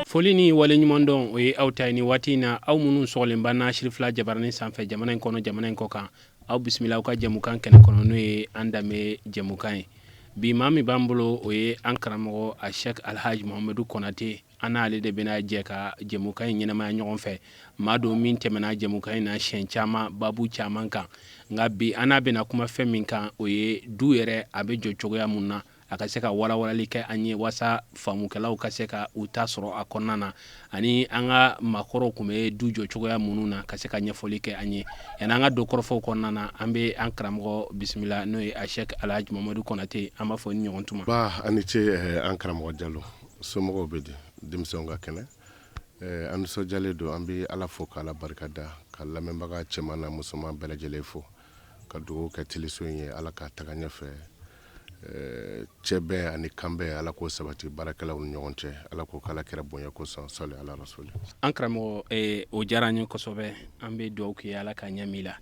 Foli ni waleɲumandɔn, o ye aw ta ye ni waati in na. Aw minnu sɔgɔlen b'an na Sirifila jabaranin sanfɛ, jamana in kɔnɔ, jamana in kɔ kan, aw bisimila aw ka jɛmukan kɛnɛ kɔnɔ, n'o ye An Danbe jɛmukan ye. Bi, maa min b'an bolo, o ye an karamɔgɔ a Sɛk Alhaji Muhamadu Kɔnate. An n'ale de bɛna jɛ ka jɛmukan in ɲɛnamaya ɲɔgɔn fɛ. Maa don min tɛmɛna jɛmukan in na siɲɛ caman, babu caman kan, nka bi an n'a bɛna kuma fɛn min kan, o ye du yɛrɛ a bɛ jɔ cogoya mun na, a ka se ka walawalali kɛ an ye waasa faamukɛlaw ka se ka u ta sɔrɔ a kɔnɔna na, ani an ka maakɔrɔw tun bɛ du jɔ cogoya minnu na, ka se ka ɲɛfɔli kɛ an ye. Yanni an ka don kɔrɔfɔw kɔnɔna na, an bɛ an karamɔgɔ bisimila, n'o ye a Sɛk Alhaji Mamadu Kɔnate. An b'a fɔ ni ɲɔgɔn tuma. Ba, a ni ce. An karamɔgɔ Jalo, somɔgɔw bɛ di? Denmisɛnw ka kɛnɛ? An nisɔndiyalen don. An bɛ Ala fo k'Ala barika da, ka lamɛnbaga cɛman n'a musoman bɛɛ lajɛlen fo, ka dugawu kɛ teleso in ye, Ala k'a taga ɲɛfɛ. Cɛbɛn ani kanbɛn, Ala k'o sabati baarakɛlaw ni ɲɔgɔn cɛ. Ala k'o k'Ala kira bonya kosɔn. Sɔli ala rasuli. An karamɔgɔ, o diyara an ye kosɛbɛ. An bɛ dugawu kɛ, Ala ka ɲɛ min la.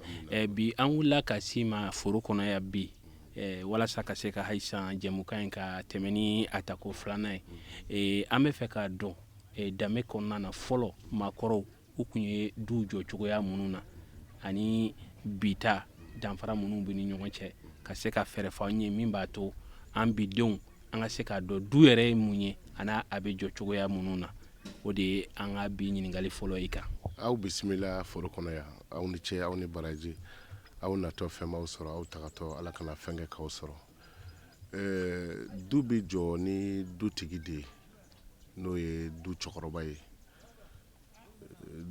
Bi, an wulila ka s'i ma foro kɔnɔ yan bi walasa ka se ka halisa jɛmukan in ka tɛmɛ ni a tako filanan ye. An bɛ fɛ k'a dɔn, danbe kɔnɔna na, fɔlɔ maakɔrɔw u tun ye duw jɔ cogoya minnu na ani bi ta, danfara minnu bɛ ni ɲɔgɔn cɛ, ka se ka fɛɛrɛ fɔ an ye min b'a to an bi denw an ka se k'a dɔn du yɛrɛ ye mun ye ani a bɛ jɔ cogoya minnu na. O de ye an ka bi ɲininkali fɔlɔ i kan. Aw bisimila foro kɔnɔ yan. Aw ni ce, aw ni baraji. Aw natɔ fɛn b'aw sɔrɔ, aw tagatɔ Ala kana fɛn kɛ k'aw sɔrɔ. Du bɛ jɔ ni dutigi de ye, n'o ye du cɛkɔrɔba ye.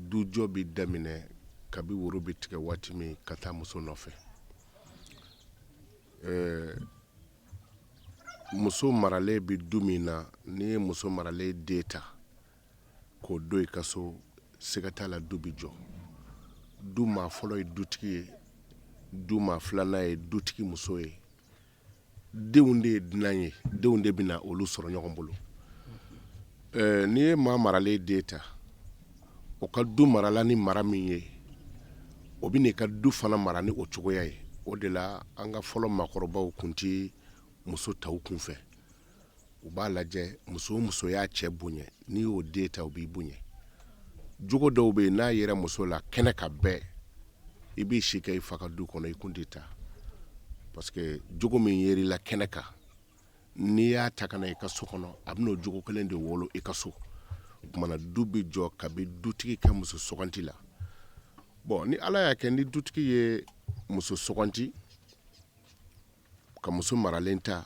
Dujɔ bɛ daminɛ kabi woro bɛ tigɛ waati min ka taa muso nɔfɛ. Muso maralen bɛ du min na, n'i ye muso maralen den ta k'o don i ka so, siga t'a la, du bɛ jɔ. Du maa fɔlɔ ye dutigi ye, du maa filanan ye dutigi muso ye. Denw de ye dunan ye, denw de bɛna olu sɔrɔ ɲɔgɔn bolo. N'i ye maa maralen den ta, o ka du marala ni mara min ye, o bɛ n'i ka du fana mara ni o cogoya ye. O de la an ka fɔlɔ maakɔrɔbaw tun tɛ muso ta u kun fɛ. U b'a lajɛ, muso o muso y'a cɛ bonya, n'i y'o den ta, o b'i bonya. Jogo dɔw bɛ yen, n'a yera muso la kɛnɛ ka bɛɛ, i b'i si kɛ i fa ka du kɔnɔ, i kun tɛ ta, parce que jogo min yer'i la kɛnɛ kan, n'i y'a ta ka na i ka so kɔnɔ, a bɛna o jogo kelen de wolo i ka so. O tuma na, du bɛ jɔ kabi dutigi ka muso suganti la. Bon, ni Ala y'a kɛ ni dutigi ye muso suganti ka muso maralen ta,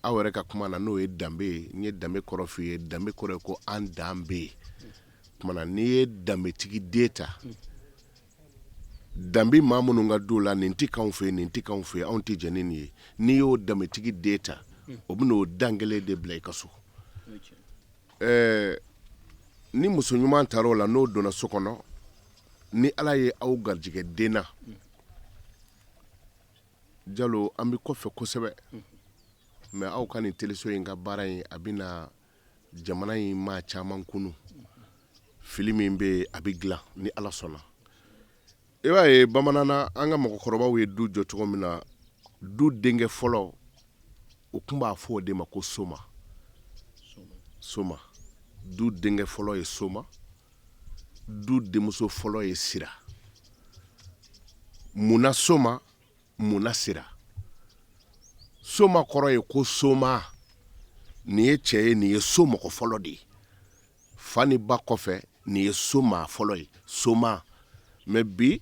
aw yɛrɛ ka kuma na, n'o ye danbe ye, n ye danbe kɔrɔ f'i ye. Danbe kɔrɔ ye ko an dan bɛ yen. Tuma na, n'i ye danbetigi den ta, danbe maa minnu ka du la, nin tɛ k'anw fɛ yen, nin tɛ k'anw fɛ yen, anw tɛ jɛn ni nin ye, n'i y'o danbetigi den ta, o bɛna o dan kelen de bila i ka so. Ɛɛ, ni muso ɲuman taara o la, n'o donna so kɔnɔ, ni Ala ye aw garijɛgɛ den na, Jalo, an bɛ kɔfɛ kosɛbɛ, mais aw ka nin teleso in ka baara in, a bɛna jamana in maa caman kunu. Fili min bɛ yen, a bɛ dilan ni Ala sɔnna. I b'a ye, bamanan na, an ka mɔgɔkɔrɔbaw ye du jɔ cogo min na, du denkɛ fɔlɔ, u tun b'a fɔ o de ma ko soma. Soma, du denkɛ fɔlɔ ye soma, du denmuso fɔlɔ ye sira. Mun na soma? Mun na sira? Soma kɔrɔ ye ko soma, nin ye cɛ ye, nin ye so mɔgɔ fɔlɔ de ye. Fa ni ba kɔfɛ, nin ye so maa fɔlɔ ye, soma. Mais bi,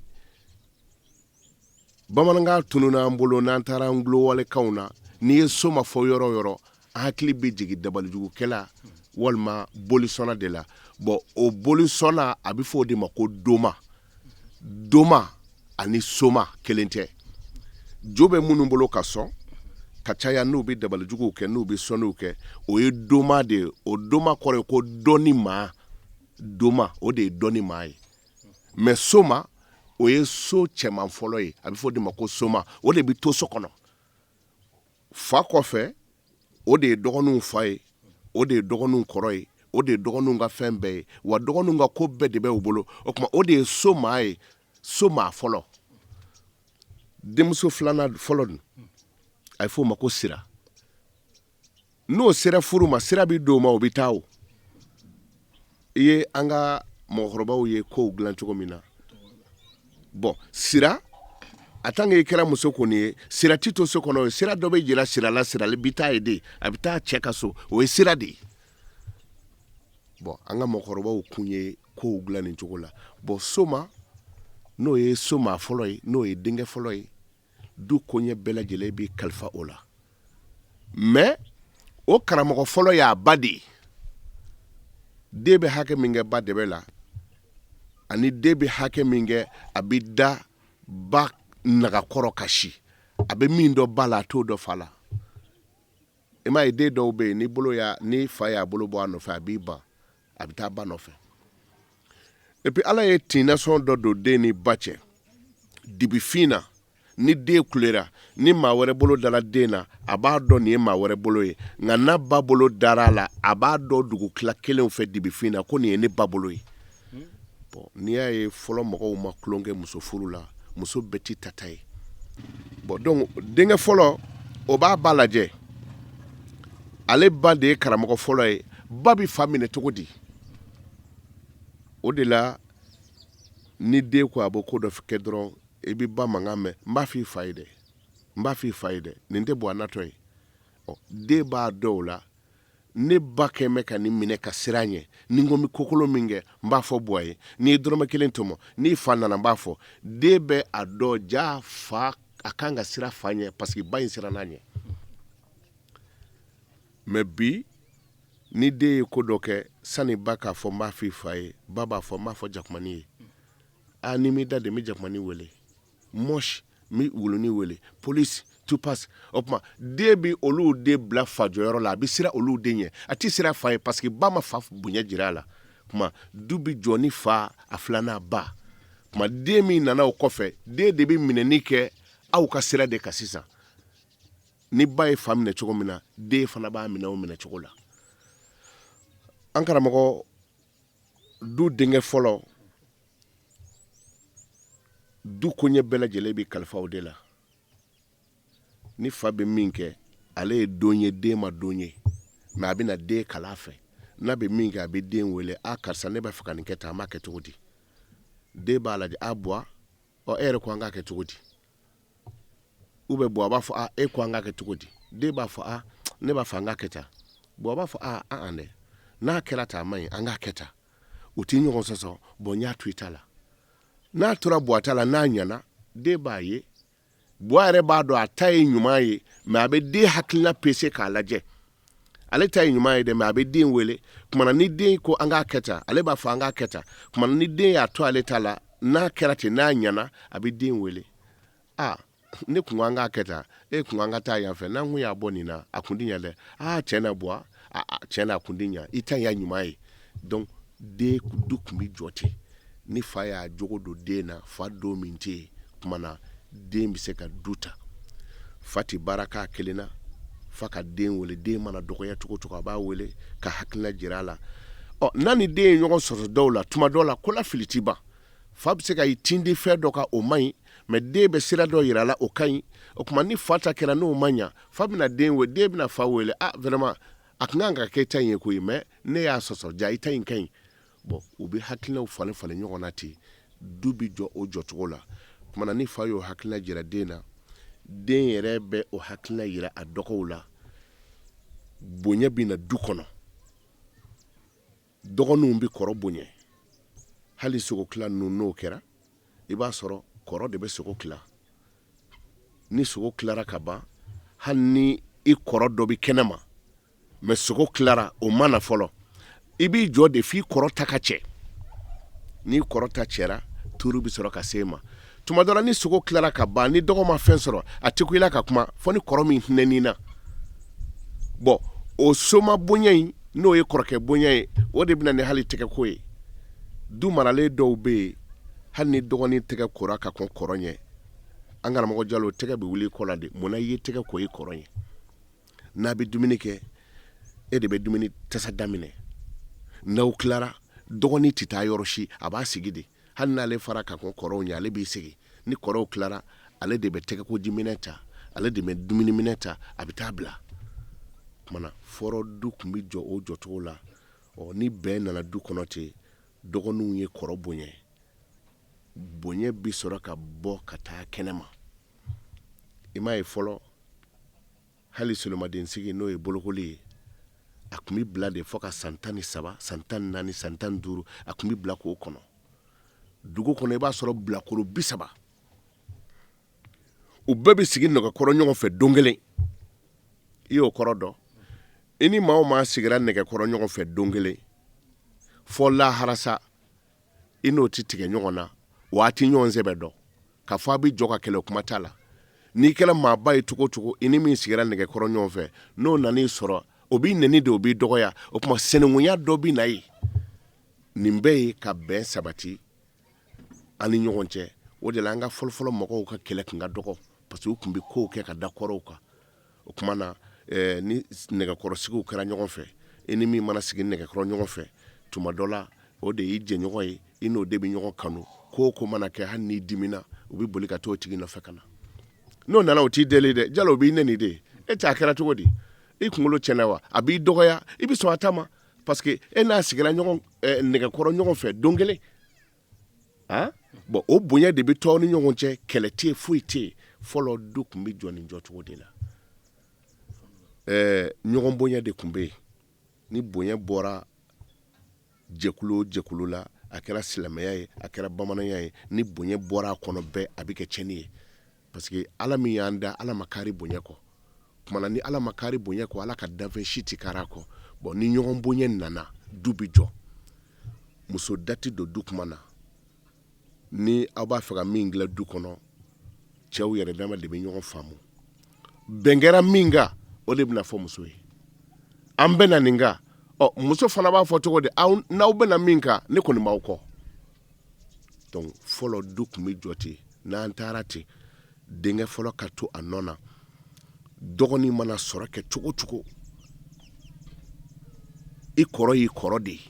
bamanankan tununna an bolo. N'an taara an gulowalekanw na, n'i ye soma fɔ yɔrɔ o yɔrɔ, an hakili bɛ jigin dabalijugukɛla walima bolisɔnna de la. Bon, o bolisɔnna, a bɛ fɔ o de ma ko doma. Doma ani soma kelen tɛ. Jo bɛ minnu bolo ka sɔn, Ka caya n'u bɛ dabalijuguw kɛ, n'u bɛ sɔnniw kɛ, o ye doma de ye. O doma kɔrɔ ye ko dɔnni maa. Doma, o de ye dɔnni maa ye. Mais soma, o ye so cɛman fɔlɔ ye, a bɛ fɔ o de ma ko soma. O de bɛ to so kɔnɔ fa kɔfɛ, o de ye dɔgɔninw fa ye, o de ye dɔgɔninw kɔrɔ ye, o de ye dɔgɔninw ka fɛn bɛɛ ye, wa dɔgɔninw ka ko bɛɛ de bɛ u bolo. O tuma o de ye so maa ye, so maa fɔlɔ. Denmuso filanan fɔlɔ dun, a bɛ f'o ma ko sira. N'o sera furu ma, sira bɛ don o ma, o bɛ taa. O i ye an ka mɔgɔkɔrɔbaw ye kow dilan cogo min na. Bon, sira, en tant que i kɛra muso kɔni ye, sira ti to so kɔnɔ. Sira dɔ bɛ jira sira la, sira bɛ taa ye de, a bɛ taa cɛ ka so, o ye sira de ye. Bon, an ka mɔgɔkɔrɔbaw kun ye kow dilan nin cogo la. Bon, soma, n'o ye so maa fɔlɔ ye, n'o ye denkɛ fɔlɔ ye, du koɲɛ bɛɛ lajɛlen bɛ kalifa o la. Mais o karamɔgɔ fɔlɔ y'a ba de ye. Den bɛ hakɛ min kɛ ba dɛbɛ la, ani den bɛ hakɛ min kɛ a bɛ da ba nagakɔrɔ ka si, a bɛ min dɔn ba la, a t'o dɔn fa la. I m'a ye, den dɔw bɛ yen, ni bolo y'a ni fa y'a bolo bɔ a nɔfɛ, a b'i ban, a bɛ taa ba nɔfɛ. Et puis Ala ye tinnasɔn dɔ don den ni ba cɛ dibifin na. Ni den kulera, ni maa wɛrɛ bolo dara den na, a b'a dɔn nin ye maa wɛrɛ bolo ye. Nka n'a ba bolo dara a la, a b'a dɔn dugutila kelen fɛ dibifin na ko nin ye ne ba bolo ye. Bon, n'i y'a ye fɔlɔ mɔgɔw ma tulon kɛ muso furu la, muso bɛɛ ti tata ye. Bon, donc denkɛ fɔlɔ, o b'a ba lajɛ. Ale ba de ye karamɔgɔ fɔlɔ ye. Ba bɛ fa minɛ cogo di? O de la, ni den ko a bɛ ko dɔ kɛ dɔrɔn, i bɛ ba mankan mɛn: "N b'a f'i fa ye dɛ, n b'a f'i fa ye dɛ, nin tɛ bɔ a natɔ ye." Ɔ, den b'a dɔn o la, ne ba kɛ bɛ ka nin minɛ ka siran ɲɛ. Ni n ko n bɛ kokolo min kɛ, n b'a fɔ Buwa ye. N'i ye dɔrɔmɛ kelen tɔmɔ, n'i fa nana, n b'a fɔ. Den bɛ a dɔn ja fa a kan ka siran fa ɲɛ, parce que ba in siranna ɲɛ. Mais bi, ni den ye ko dɔ kɛ, sani ba k'a fɔ n b'a f'i fa ye, ba b'a fɔ n b'a fɔ jakumani ye. Aa, ni m'i da de, n bɛ jakumani wele, mɔsi n bɛ wulunin wele, polisi tu passe. O tuma den bɛ olu de bila fa jɔyɔrɔ la, a bɛ siran olu den ɲɛ, a tɛ siran fa ye, parce que ba ma fa bonya jira a la. Tuma du bɛ jɔ ni fa, a filanan ba. Tuma den min nana o kɔfɛ, den de bɛ minɛni kɛ aw ka sira de kan sisan. Ni ba ye fa minɛ cogo min na, den fana b'a minɛ o minɛ cogo la. An karamɔgɔ, du denkɛ fɔlɔ, du koɲɛ bɛɛ lajɛlen bɛ kalifa o de la. Ni fa bɛ min kɛ, ale ye don ye, den ma don ye, mais a bɛna den kalan a fɛ. N'a bɛ min kɛ, a bɛ den wele: "A karisa, ne b'a fɛ ka nin kɛ tan, an b'a kɛ cogo di?" Den b'a lajɛ: "A Buwa, ɔ e yɛrɛ ko an k'a kɛ cogo di?" Ou bien Buwa b'a fɔ: "A e ko an k'a kɛ cogo di?" Den b'a fɔ: "A ne b'a fɛ an k'a kɛ tan." Buwa b'a fɔ: "A an dɛ, n'a kɛra tan a man ɲi, an k'a kɛ tan." U ti ɲɔgɔn sɔsɔ. Bon, n y'a to i ta la. N'a tora Buwa ta la, n'a ɲɛna, den b'a ye. Buwa yɛrɛ b'a dɔn a ta ye ɲuman ye, mais a bɛ den hakilina pese k'a lajɛ. Ale ta ye ɲuman ye dɛ, mais a bɛ den wele. Kumana ni den ko an k'a kɛ tan, ale b'a fɔ an k'a kɛ tan. Kumana ni den y'a to ale ta la, n'a kɛra ten, n'a ɲɛna, a bɛ den wele: "Aa, ne kun ko an k'a kɛ tan, e kun ko an ka taa yan fɛ. N'an kun y'a bɔ nin na, a kun ti ɲɛ dɛ. Aa, tiɲɛ na Buwa, tiɲɛ na a kun ti ɲɛ, i ta y'a ɲuman ye." Donc den, du kun bɛ jɔ ten. Ni fa y'a jogo don den na, fa don min tɛ yen, tuma na den bɛ se ka du ta. Fa tɛ baara k'a kelen na, fa ka den wele. Den mana dɔgɔya cogo cogo, a b'a wele ka hakilina jira a la. Ɔ, n'a ni den ye ɲɔgɔn sɔsɔ dɔw la, tuma dɔw la ko la fili ti ban. Fa bɛ se ka i tindi fɛn dɔ kan, o man ɲi, mais den bɛ sira dɔ yira a la, o ka ɲi. O tuma ni fa ta kɛra, n'o ma ɲa, fa bɛna den wele, den bɛna fa wele: "Ah, vraiment, a tun kan ka kɛ ta in ye koyi, mais ne y'a sɔsɔ, ja i ta in ka ɲi." Bon, u bɛ hakilinaw falen falen ɲɔgɔn na ten, du bɛ jɔ o jɔcogo la. Tuma na ni fa y'o hakilina jira den na, den yɛrɛ bɛ o hakilina jira a dɔgɔw la. Bonya bɛ na du kɔnɔ, dɔgɔninw bɛ kɔrɔ bonya. Hali sogo tila ninnu, n'o kɛra, i b'a sɔrɔ kɔrɔ de bɛ sogo tila. Ni sogo tilara ka ban, hali ni i kɔrɔ dɔ bɛ kɛnɛ ma, mais sogo tilara, o ma na fɔlɔ, i b'i jɔ de f'i kɔrɔ ta ka cɛ. N'i kɔrɔ ta cɛra, turu bɛ sɔrɔ ka se ma. Tuma dɔ la ni sogo tilara ka ban, ni dɔgɔ ma fɛn sɔrɔ, a tɛ kun i la ka kuma fo ni kɔrɔ min hinɛn'i na. Bɔn, o soma bonya in, n'o ye kɔrɔkɛ bonya ye, o de bɛ na ni hali tɛgɛko ye. Du maralen dɔw bɛ yen, hali ni dɔgɔnin tɛgɛ kora ka kɔn kɔrɔ ɲɛ, an karamɔgɔ Jalo, tɛgɛ bɛ wuli kɔ la de. Munna i ye tɛgɛ ko i kɔrɔ ye? N'a bɛ dumuni kɛ, e de bɛ dumuni tasa daminɛ. N'aw tilara, dɔgɔnin tɛ taa yɔrɔ si, a b'a sigi de. Hali n'ale fara ka kɔn kɔrɔw ɲɛ, ale b'i sigi. Ni kɔrɔw tilara, ale de bɛ tɛgɛkojiminɛ ta, ale de bɛ dumuniminɛ ta, a bɛ taa bila. Tuma na fɔlɔ du tun bɛ jɔ o jɔcogo la. Ɔ, ni bɛn nana du kɔnɔ ten, dɔgɔninw ye kɔrɔ bonya, bonya bɛ sɔrɔ ka bɔ ka taa kɛnɛma. I m'a ye fɔlɔ, hali solomaden sigi, n'o ye bolokoli ye, a tun bɛ bila de fo ka san 13, san 14, san 15, a tun bɛ bila k'o kɔnɔ. Dugu kɔnɔ, i b'a sɔrɔ bilakoro 30, u bɛɛ bɛ sigi nɛgɛkɔrɔ ɲɔgɔn fɛ don kelen. I y'o kɔrɔ dɔn? I ni maa o maa sigira nɛgɛkɔrɔ ɲɔgɔn fɛ don kelen, fɔ lahara sa, i n'o tɛ tigɛ ɲɔgɔn na, wa a tɛ ɲɔgɔn sɛbɛ dɔn k'a fɔ a bɛ jɔ ka kɛlɛ, kuma t'a la. N'i kɛra maaba ye cogo o cogo, i ni min sigira nɛgɛkɔrɔ ɲɔgɔn fɛ, n'o nan'i sɔrɔ, o b'i nɛni de, o b'i dɔgɔya. O tuma senenkunya dɔ bɛ na yen. Nin bɛɛ ye ka bɛn sabati an ni ɲɔgɔn cɛ. O de la an ka fɔlɔfɔlɔ mɔgɔw ka kɛlɛ tun ka dɔgɔ, parce que u tun bɛ kow kɛ ka da kɔrɔw kan. O tuma na ni nɛgɛkɔrɔsigiw kɛra ɲɔgɔn fɛ, i ni min mana sigi nɛgɛkɔrɔ ɲɔgɔn fɛ, tuma dɔ la o de y'i jɛɲɔgɔn ye, i n'o de bɛ ɲɔgɔn kanu. Ko o ko mana kɛ, hali n'i dimina, u bɛ boli ka t'o tigi nɔfɛ ka na. N'o nana, o t'i deli dɛ, Jalo, o b'i nɛni de. E cɛ, a kɛra cogo di? I kunkolo tiɲɛna wa? A b'i dɔgɔya, i bɛ sɔn a ta ma, parce que e n'a sigira ɲɔgɔn nɛgɛkɔrɔ ɲɔgɔn fɛ don kelen. Ah bon, o bonya de bɛ to aw ni ɲɔgɔn cɛ, kɛlɛ tɛ yen, foyi tɛ yen. Fɔlɔ du tun bɛ jɔ nin jɔcogo de la. Ɲɔgɔn bonya de tun bɛ yen. Ni bonya bɔra jɛkulu o jɛkulu la, a kɛra silamɛya ye, a kɛra bamananya ye, ni bonya bɔra a kɔnɔ bɛɛ, a bɛ kɛ tiɲɛni ye, parce que Ala min y'an da, Ala ma kaari bonya kɔ. Tuma na ni Ala ma kaari bonya kɔ, Ala ka danfɛn si tɛ kaari a kɔ. Bon, ni ɲɔgɔn bonya nana, du bɛ jɔ. Muso da tɛ don du kuma na. Ni aw b'a fɛ ka min dilan du kɔnɔ, cɛw yɛrɛ dama de bɛ ɲɔgɔn faamu. Bɛn kɛra min kan, o de bɛna fɔ muso ye: an bɛnna nin kan. Ɔ, muso fana b'a fɔ cogo di? N'aw bɛnna min kan, ne kɔni b'aw kɔ. Donc fɔlɔ du tun bɛ jɔ ten. N'an taara ten, denkɛ fɔlɔ ka to a nɔ na. Dɔgɔnin mana sɔrɔ kɛ cogo o cogo, i kɔrɔ y'i kɔrɔ de ye.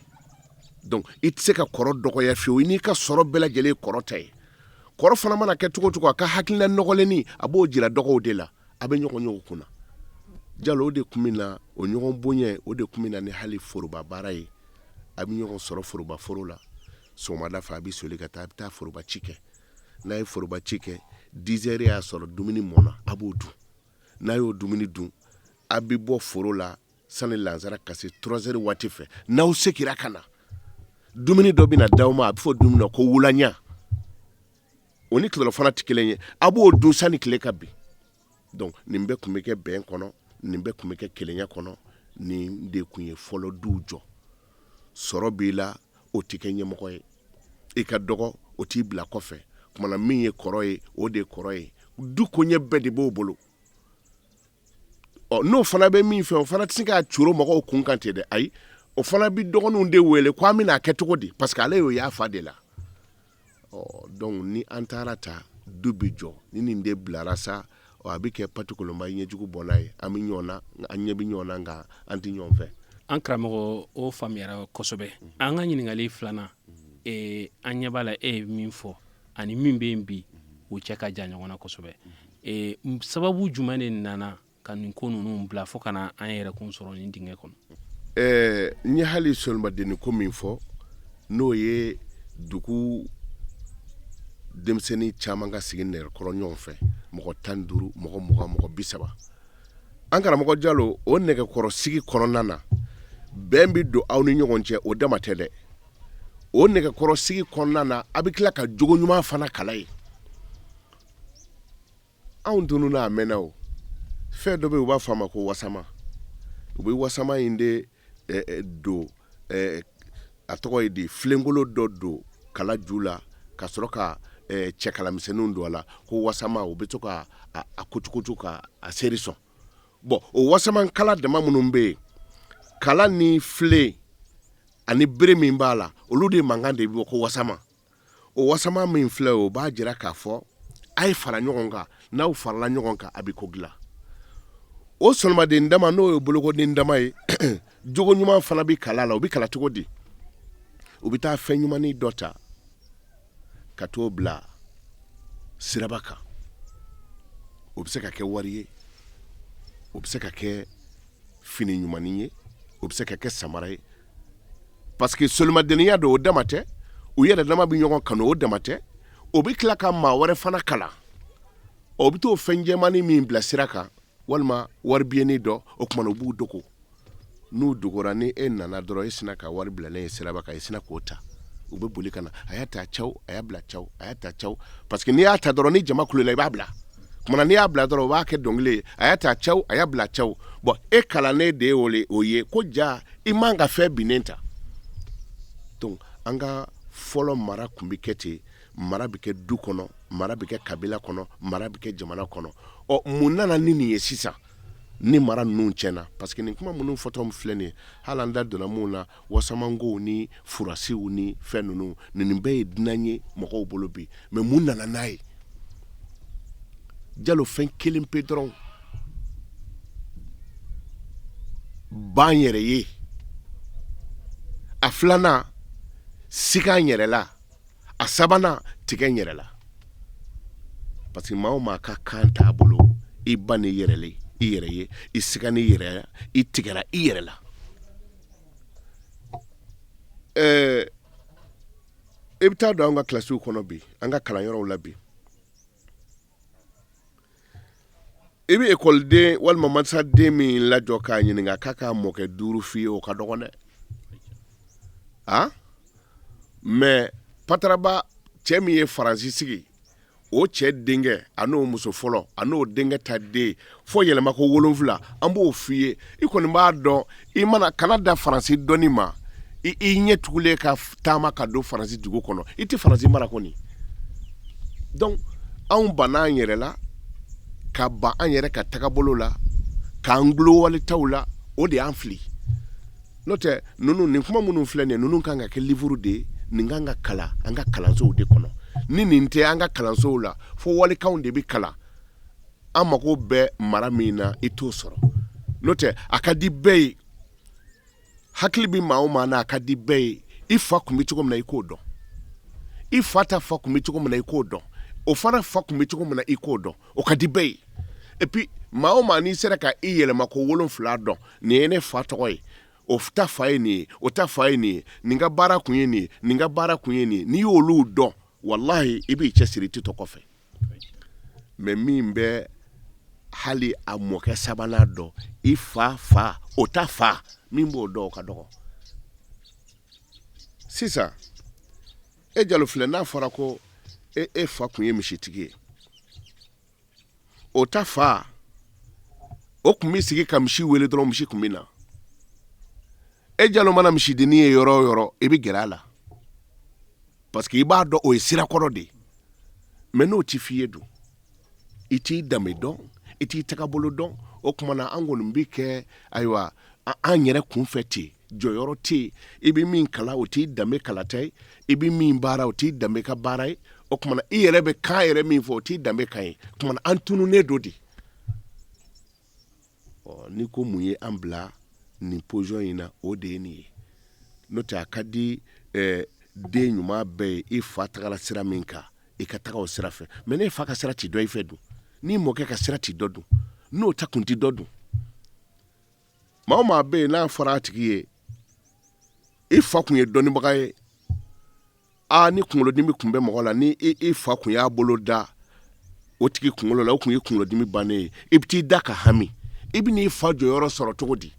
Donc i tɛ se ka kɔrɔ dɔgɔya fiyewu. I n'i ka sɔrɔ bɛɛ lajɛlen ye kɔrɔ ta ye. Kɔrɔ fana mana kɛ cogo o cogo, a ka hakilina nɔgɔlenni, a b'o jira dɔgɔw de la. A bɛ ɲɔgɔn ɲɔgɔn kunna, Jalo. O de tun bɛ na, o ɲɔgɔn bonya, o de tun bɛ na ni hali foroba baara ye. A bɛ ɲɔgɔn sɔrɔ foroba foro la sɔgɔmada fɛ, a bɛ soli ka taa, a bɛ taa foroba ci kɛ. N'a ye foroba ci kɛ, 10 heures y'a sɔrɔ dumuni mɔna, a b'o dun. N'a y'o dumuni dun, a bɛ bɔ foro la sani lansara ka se 3 heures waati fɛ. N'aw seginna ka na, dumuni dɔ bɛ na d'aw ma, a bɛ fɔ dumuni ma ko wulaɲa. O ni tilelafana tɛ kelen ye. A b'o dun sani tile ka bin. Donc nin bɛɛ tun bɛ kɛ bɛn kɔnɔ, nin bɛɛ tun bɛ kɛ kelenya kɔnɔ. Nin de tun ye fɔlɔ duw jɔ. Sɔrɔ b'i la, o tɛ kɛ ɲɛmɔgɔ ye. I ka dɔgɔ, o t'i bila kɔfɛ. Kumana min ye kɔrɔ ye, o de ye kɔrɔ ye. Du koɲɛ bɛɛ de b'o bolo. Ɔ, n'o fana bɛ min fɛ, o fana tɛ se k'a coro mɔgɔw kun kan ten dɛ. Ayi, o fana bɛ dɔgɔninw de wele ko an bɛna a kɛ cogo di, parce que ale y'o y'a fa de la. Ɔ, donc ni an taara ta, du bɛ jɔ. Ni nin de bilara sa, ɔ, a bɛ kɛ patikolonba ɲɛjugu bɔ n'a ye. An bɛ ɲɔgɔn na, an ɲɛ bɛ ɲɔgɔn na, nka an tɛ ɲɔgɔn fɛ. An karamɔgɔ, o faamuyara kosɛbɛ. An ka ɲininkali filanan, an ɲɛ b'a la, e ye min fɔ ani min bɛ yen bi, o cɛ ka jan ɲɔgɔn na kosɛbɛ. Sababu jumɛn de nana ka nin ko ninnu bila fo ka na an yɛrɛ kun sɔrɔ nin dingɛ kɔnɔ? N ye hali solomadenni ko min fɔ, n'o ye dugu denmisɛnnin caman ka sigi nɛgɛkɔrɔ ɲɔgɔn fɛ, mɔgɔ 15, mɔgɔ 20, mɔgɔ 30, an karamɔgɔ Jalo, o nɛgɛkɔrɔ sigi kɔnɔna na, bɛn bɛ don aw ni ɲɔgɔn cɛ. O dama tɛ dɛ, o nɛgɛkɔrɔ sigi kɔnɔna na, a bɛ tila ka jogo ɲuman fana kalan yen. Anw tununna a mɛnna. O fɛn dɔ bɛ yen, u b'a fɔ a ma ko wasama. U bɛ wasama in de don, a tɔgɔ ye di, filenkolon dɔ don kala ju la ka sɔrɔ ka cɛkalamisɛnninw don a la ko wasama, u bɛ to ka a kutukutu ka a seri sɔn. Bon, o wasaman kala dama minnu bɛ yen, kala ni filen ani bere min b'a la, olu de mankan de bɛ bɔ ko wasama. O wasama min filɛ, o b'a jira k'a fɔ a ye fara ɲɔgɔn kan. N'aw farala ɲɔgɔn kan, a bɛ ko dilan. O solomaden dama, n'o ye bolokoden dama ye, jogo ɲuman fana bɛ kala la. O bɛ kala cogo di? U bɛ taa fɛn ɲumannin dɔ ta ka t'o bila siraba kan. O bɛ se ka kɛ wari ye, o bɛ se ka kɛ fini ɲumannin ye, o bɛ se ka kɛ samara ye, parce que solimadenya don. O dama tɛ, u yɛrɛ dama bɛ ɲɔgɔn kanu, o dama tɛ, o bɛ tila ka maa wɛrɛ fana kalan. O bɛ t'o fɛn jɛmannin min bila sira kan, walima wari biyennin dɔ, o tuma na u b'u dogo. N'u dogora, ni e nana dɔrɔn, e sina ka wari bilalen ye siraba kan, e sina k'o ta. U bɛ boli ka na, a y'a ta caw, a y'a bila caw, a y'a ta caw, parce que n'i y'a ta dɔrɔn, ni jama kulela, i b'a bila. Kumana n'i y'a bila dɔrɔn, u b'a kɛ dɔnkili ye: a y'a ta caw, a y'a bila caw. Bon, e kalannen de ye o ye ko ja i man ka fɛn binnen ta. Donc an ka fɔlɔ mara tun bɛ kɛ ten. Mara bɛ kɛ du kɔnɔ, mara bɛ kɛ kabila kɔnɔ, mara bɛ kɛ jamana kɔnɔ. Ɔ, mun nana ni nin ye sisan ni mara ninnu tiɲɛna? Parce que nin kuma minnu fɔtɔ filɛ nin ye, hali an da donna mun na, wasamankow ni furasiw ni fɛn ninnu, nin bɛɛ ye dunan ye mɔgɔw bolo bi. Mais mun nana n'a ye, Jalo? Fɛn kelen pe dɔrɔn: ban yɛrɛ ye. A filanan, siga n yɛrɛ la. A sabanan, tigɛ n yɛrɛ la. Parce que maa o maa ka kan t'a bolo, i ba ni yɛrɛ i yɛrɛ ye, i siga ni yɛrɛ, i tigɛra i yɛrɛ la. I bɛ taa don an ka kilasiw kɔnɔ bi, an ka kalanyɔrɔw la bi, i bɛ ekɔliden walima masaden min lajɔ k'a ɲininka k'a ka mɔkɛ duuru f'i ye, o ka dɔgɔn dɛ. A mais pataraba cɛ min ye Faransi sigi, o cɛ denkɛ, a n'o muso fɔlɔ, a n'o denkɛ ta den, fo yɛlɛma ko 7, an b'o f'i ye. I kɔni b'a dɔn, i mana kana da Faransi dɔnni ma, i ɲɛ tugulen ka taama ka don Faransi dugu kɔnɔ, i tɛ Faransi mara kɔni. Donc anw banna an yɛrɛ la, ka ban an yɛrɛ ka tagabolo la, k'an gulo walitaw la, o de y'an fili. N'o tɛ, ninnu nin kuma minnu filɛ nin ye, ninnu kan ka kɛ livre de ye, nin kan ka kalan an ka kalansow de kɔnɔ. Ni nin tɛ an ka kalansow la, fo walikanw de bɛ kalan. An mago bɛ mara min na, i t'o sɔrɔ. N'o tɛ, a ka di bɛɛ ye, hakili bɛ maa o maa na, a ka di bɛɛ ye i fa kun bɛ cogo min na, i k'o dɔn. I fa ta fa kun bɛ cogo min na, i k'o dɔn. O fana fa kun bɛ cogo min na, i k'o dɔn. O ka di bɛɛ ye. Et puis maa o maa n'i sera ka i yɛlɛma ko 7 dɔn, nin ye ne fa tɔgɔ ye, o ta fa ye nin ye, o ta fa ye nin ye, nin ka baara kun ye nin ye, nin ka baara kun ye nin ye, n'i y'olu dɔn, walahi, i b'i cɛsiri, i tɛ to kɔfɛ. Mais min bɛ hali a mɔkɛ sabanan dɔn, i fa fa, o ta fa, min b'o dɔn, o ka dɔgɔ. Sisan e Jalo filɛ, n'a fɔra ko e fa kun ye misitigi ye, o ta fa, o kun bɛ sigi ka misi wele dɔrɔn, misi kun bɛ na. E Jalo mana misidennin ye yɔrɔ o yɔrɔ, i bɛ gɛrɛ a la, parce que i b'a dɔn o ye sirakɔrɔ de ye. Mais n'o ti f'i ye dun, i t'i danbe dɔn, i t'i tagabolo dɔn. O tuma na an kɔni bɛ kɛ, ayiwa, an yɛrɛ kunfɛ ten, jɔyɔrɔ tɛ yen. I bɛ min kalan, o t'i danbe kalata ye. I bɛ min baara, o t'i danbe ka baara ye. O tuma na i yɛrɛ bɛ kan yɛrɛ min fɔ, o t'i danbe kan ye. O tuma na an tununnen don de. Ɔ, n'i ko mun ye an bila nin position in na, o de ye nin ye. N'o tɛ, a ka di den ɲuman bɛɛ ye, i fa tagara sira min kan, i ka taga o sira fɛ. Mais ne fa ka sira ti dɔn i fɛ dun, n'i mɔkɛ ka sira ti dɔn dun, n'o ta kun ti dɔn dun. Maa o maa bɛ yen n'a fɔra a tigi ye i fa kun ye dɔnnibaga ye, aa, ni kunkolodimi kun bɛ mɔgɔ la, ni i fa kun y'a bolo da o tigi kunkolo la, o kun ye kunkolodimi bannen ye. I bɛ t'i da ka hami, i bɛ n'i fa jɔyɔrɔ sɔrɔ cogo di?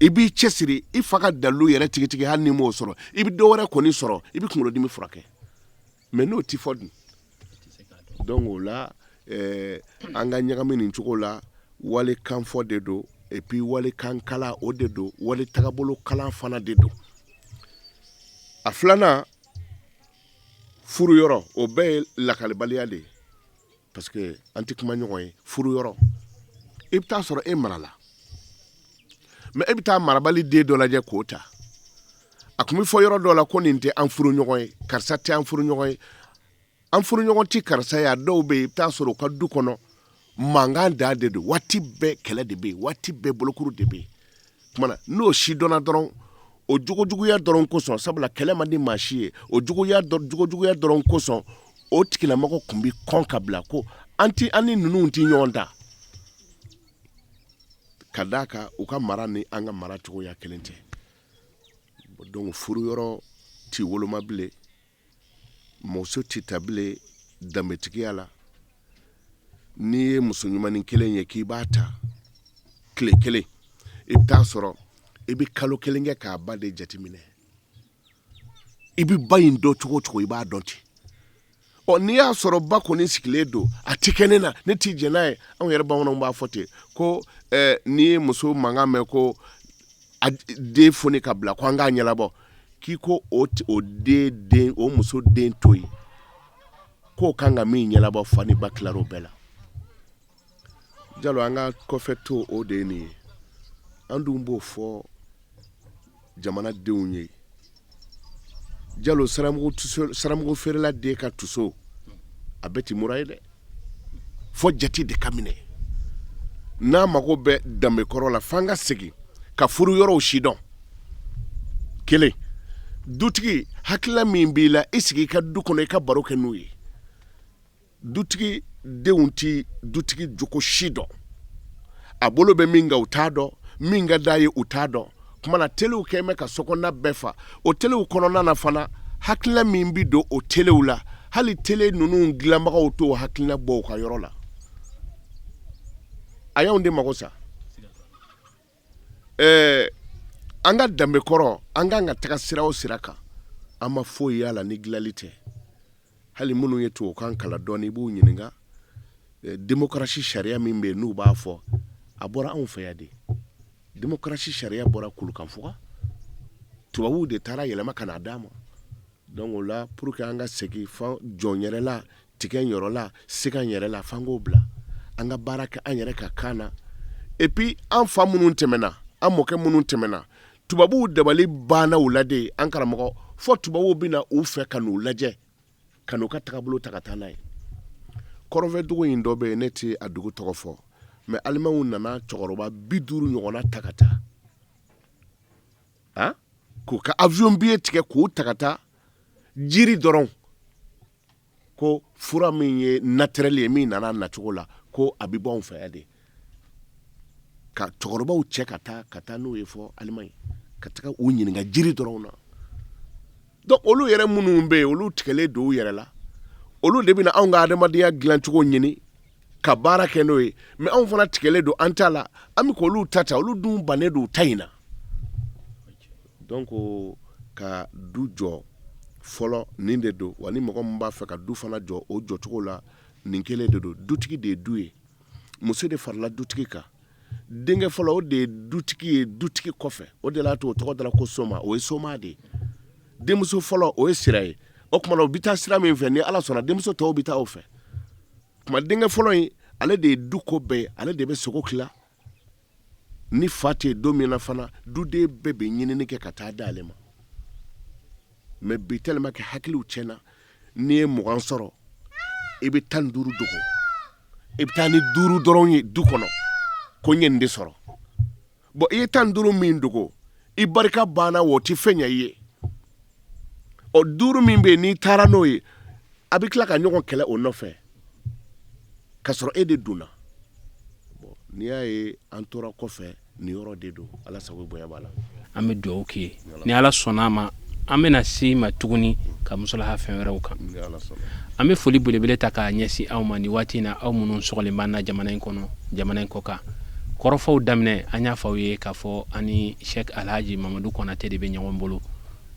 I b'i cɛsiri i fa ka dalilu yɛrɛ tigitigi, hali n'i m'o sɔrɔ, i bɛ dɔ wɛrɛ kɔni sɔrɔ, i bɛ kunkolodimi furakɛ. Mais n'o ti fɔ dun? Donc o la an ka ɲagami nin cogo la, wali kanfɔ de don, et puis wali kan kalan o de don, wali tagabolo kalan fana de don. A filanan, Furu yɔrɔ, o bɛɛ ye lakalibaliya de ye, parce que an tɛ kuma ɲɔgɔn ye. Furu yɔrɔ, i bɛ taa sɔrɔ e marala, mais e bɛ taa marabali den dɔ lajɛ k'o ta. A tun bɛ fɔ yɔrɔ dɔ la ko nin tɛ an furu ɲɔgɔn ye, karisa tɛ an furu ɲɔgɔn ye, an furu ɲɔgɔn tɛ karisa ye. A dɔw bɛ yen, i bɛ taa sɔrɔ u ka du kɔnɔ mankan dan de don, waati bɛɛ kɛlɛ de bɛ yen, waati bɛɛ bolokuru de bɛ yen. Tuma na n'o si dɔnna dɔrɔn, o jogojuguya dɔrɔn kosɔn, sabula kɛlɛ man di maa si ye, o jogojuguya dɔrɔn kosɔn, o tigilamɔgɔ tun bɛ kɔn ka bila ko an ti, an ni ninnu ti ɲɔgɔn ta, ka d'a kan u ka mara ni an ka mara cogoya kelen tɛ. Donc furu yɔrɔ ti woloma bilen, muso ti ta bilen danbetigiya la. N'i ye muso ɲumannin kelen ye k'i b'a ta tile kelen, i bɛ taa sɔrɔ i bɛ kalo kelen kɛ k'a ba de jateminɛ. I bɛ ba in dɔn cogo o cogo, i b'a dɔn ten. Ɔ, n'i y'a sɔrɔ ba kɔni sigilen don, a ti kɛ ne na, ne ti jɛn n'a ye. Anw yɛrɛ bamananw b'a fɔ ten ko n'i ye muso mankan mɛn ko a den foni ka bila ko an k'a ɲɛnabɔ, k'i ko o o den den o muso den to yen, k'o kan ka min ɲɛnabɔ, fa ni ba tilar'o bɛɛ la. Jalo, an ka kɔfɛ to, o de ye nin ye. An dun b'o fɔ jamanadenw ye. Jalo, saramugu feerela den ka tuso, a bɛɛ ti mura ye dɛ, fo jate de ka minɛ. N'a mago bɛ danbe kɔrɔ la, f'an ka segin ka furu yɔrɔw sidɔn. Kelen, dutigi hakilila min b'i la, i sigi i ka du kɔnɔ, i ka baro kɛ n'u ye. Dutigi denw ti dutigi jogo si dɔn, a bolo bɛ min kan u t'a dɔn, min ka d'a ye u t'a dɔn. Kuma na telew kɛ bɛ ka sokɔnɔna bɛɛ fa. O telew kɔnɔna na fana, hakilina min bɛ don o telew la, hali tele ninnu dilanbagaw t'o hakilina bɔ u ka yɔrɔ la. A y'anw de mago sa. Ɛɛ, an ka danbe kɔrɔ, an kan ka taga sira o sira kan, an ma foyi y'a la ni dilanli tɛ. Hali minnu ye tubabukan kalan dɔɔni, i b'u ɲininka, démocratie sariya min bɛ yen n'u b'a fɔ, a bɔra anw fɛ yan de. Démocratie sariya bɔra Kulukanfuga, tubabuw de taara yɛlɛma ka n'a d'an ma. Donc o la, pour que an ka segin fan jɔn yɛrɛ la, tigɛ yɔrɔ la, siga yɛrɛ la, f'an k'o bila, an ka baara kɛ an yɛrɛ ka kan na. Et puis an fa minnu tɛmɛna, an mɔkɛ minnu tɛmɛna, tubabuw dabali banna u la de. An karamɔgɔ, fɔ tubabuw bɛ na u fɛ ka n'u lajɛ, ka n'u ka tagabolo ta ka taa n'a ye. Kɔrɔnfɛ dugu in dɔ bɛ yen, ne tɛ a dugu tɔgɔ fɔ, mais alimaw nana cɛkɔrɔba 50 ɲɔgɔnna ta ka taa, k'u ka avion billet tigɛ k'u ta ka taa jiri dɔrɔn, ko fura min ye naturel ye, min nana nacogo la, ko a bɛ bɔ anw fɛ yan de, ka cɛkɔrɔbaw cɛ ka taa, ka taa n'u ye fɔ Alimaɲi, ka taga u ɲininka jiri dɔrɔn na. Donc olu yɛrɛ minnu bɛ yen, olu tigɛlen don u yɛrɛ la, olu de bɛna anw ka adamadenya dilancogo ɲini ka baara kɛ n'o ye. Mais anw fana tigɛlen don an ta la, an bɛ k'olu ta ta, olu dun bannen don u ta in na. Donc ka du jɔ fɔlɔ, nin de don wa. Ni mɔgɔ min b'a fɛ ka du fana jɔ o jɔcogo la, nin kelen de don. Dutigi de ye du ye, muso de farala dutigi kan. Denkɛ fɔlɔ, o de ye dutigi ye dutigi kɔfɛ, o de l'a to o tɔgɔ dara ko soma, o ye soma de ye. Denmuso fɔlɔ, o ye sira ye. O tuma na, o bɛ taa sira min fɛ, ni Ala sɔnna, denmuso tɔw bɛ taa o fɛ. Tuma denkɛ fɔlɔ in, ale de ye du ko bɛɛ ye, ale de bɛ sogo tila. Ni fa tɛ yen don min na fana, duden bɛɛ bɛ ɲinini kɛ ka taa d'ale ma. Mais bi, tellement que hakiliw tiɲɛna, n'i ye 20 sɔrɔ, i bɛ 15 dogo, i bɛ taa ni 5 dɔrɔn ye du kɔnɔ, ko n ye nin de sɔrɔ. Bon, i ye 15 min dogo, i barika banna, o tɛ fɛn ɲɛ i ye. Ɔ, 5 min bɛ yen, n'i taara n'o ye, a bɛ tila ka ɲɔgɔn kɛlɛ o nɔfɛ, k'a sɔrɔ e de donna. Bon, n'i y'a ye an tora kɔfɛ, nin yɔrɔ de don. Ala sago, bonya b'a la. An bɛ dugawu k'i ye. Ni Ala sɔnna a ma, an bɛna se ma tuguni ka musalaha fɛn wɛrɛw kan. An bɛ foli belebele ta k'a ɲɛsin aw ma nin waati in na, aw minnu sɔgɔlen b'an na jamana in kɔnɔ, jamana in kɔ kan. Kɔrɔfɔw daminɛ, an y'a fɔ aw ye k'a fɔ an ni Sɛki Alhaji Mamadu Kɔnatɛ de bɛ ɲɔgɔn bolo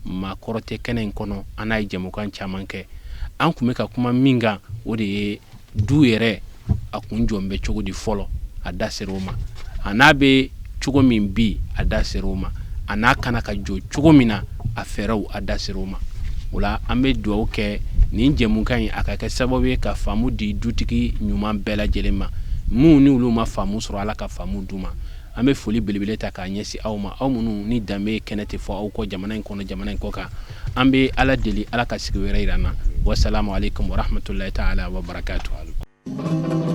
maa kɔrɔ tɛ kɛnɛ in kɔnɔ. An n'a ye jɛmukan caman kɛ. An tun bɛ ka kuma min kan, o de ye du yɛrɛ a kun jɔn bɛ cogo di fɔlɔ, a da sera o ma. A n'a bɛ cogo min bi, a da sera o ma. A n'a kana ka jɔ cogo min na, a fɛɛrɛw, a da sera o ma. O la, an bɛ dugawu kɛ. Nin jɛmukan in, a ka kɛ sababu ye ka faamu di dutigi ɲuman bɛɛ lajɛlen ma. Minnu ni olu ma faamu sɔrɔ, Ala ka faamu d'u ma. An bɛ foli belebele ta k'a ɲɛsin aw ma, aw minnu ni danbe kɛnɛ tɛ fɔ aw kɔ jamana in kɔnɔ, jamana in kɔ kan. An bɛ Ala deli, Ala ka sigi wɛrɛ yira an na. Wasalamu aleykum warahmatulahi taala wabarakatu.